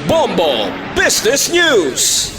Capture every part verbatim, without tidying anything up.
Bombo Business News.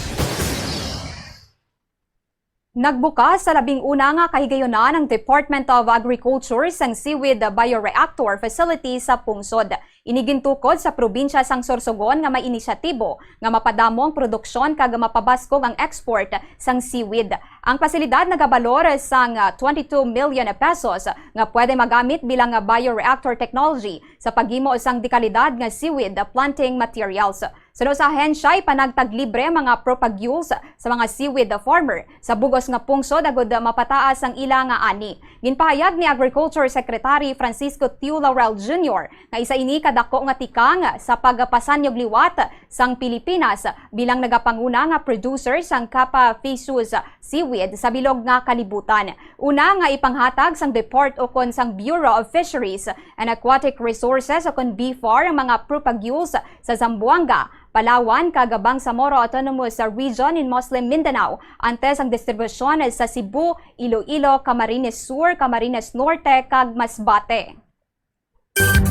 Nagbukas sa labing una nga kahigayunan ang Department of Agriculture sang Seaweed Bioreactor Facility sa pungsod. Ini gintukod sa probinsya sang Sorsogon nga may inisyatibo nga mapadamo ang produksyon kag mapabaskog ang export sang seaweed. Ang pasilidad nagabalor sang, ah, twenty-two million pesos nga pwede magamit bilang, ah, bioreactor technology sa paghimo sang dekalidad nga seaweed planting materials. Suno sa ahensya, ipanagtag libre mga propagules sa mga seaweed farmer sa bug-os nga pungsod agud mapataas ang ila nga ani. Ginpahayag ni Agriculture Secretary Francisco Tiu Laurel Junior nga isa ini ka dako nga tikang sa pagpasanyog liwat sang Pilipinas bilang nagapanguna nga producer sang Kappa Phaesus seaweed sa bilog nga kalibutan. Una nga ipanghatag sang depart ukon sang Bureau of Fisheries and Aquatic Resources ukon BFAR ang mga propagules sa Zamboanga, Palawan, kag Bangsamoro Autonomous Region in Muslim Mindanao, antes ang distribusyon sa Cebu, Iloilo, Camarines Sur, Camarines Norte, kag Masbate.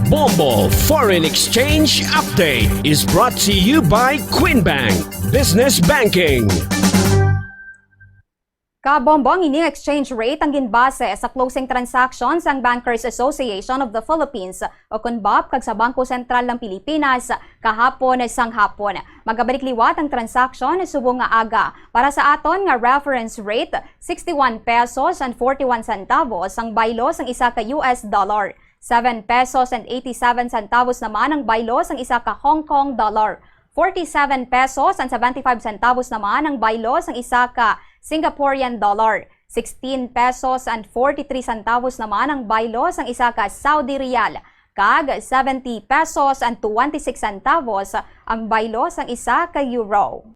Bombo Foreign Exchange Update is brought to you by Queen Bank Business Banking. Kabombo, ang ining exchange rate ang ginbase sa closing transactions sang Bankers Association of the Philippines, o kon BAPH, kag sa Bangko Sentral ng Pilipinas kahapon sang hapon. Magabalik liwat ang transaksyon subong nga aga. Para sa aton nga reference rate, sixty-one pesos and forty-one centavos ang baylo sang isa ka U S dollar. Seven pesos and eighty-seven centavos naman ang baylo sang isa ka Hong Kong dollar. Forty-seven pesos and seventy-five centavos naman ang baylo sang isa ka Singaporean dollar. Sixteen pesos and forty-three centavos naman ang baylo sang isa ka Saudi riyal. Kag seventy pesos and twenty-six centavos ang baylo sang isa ka euro.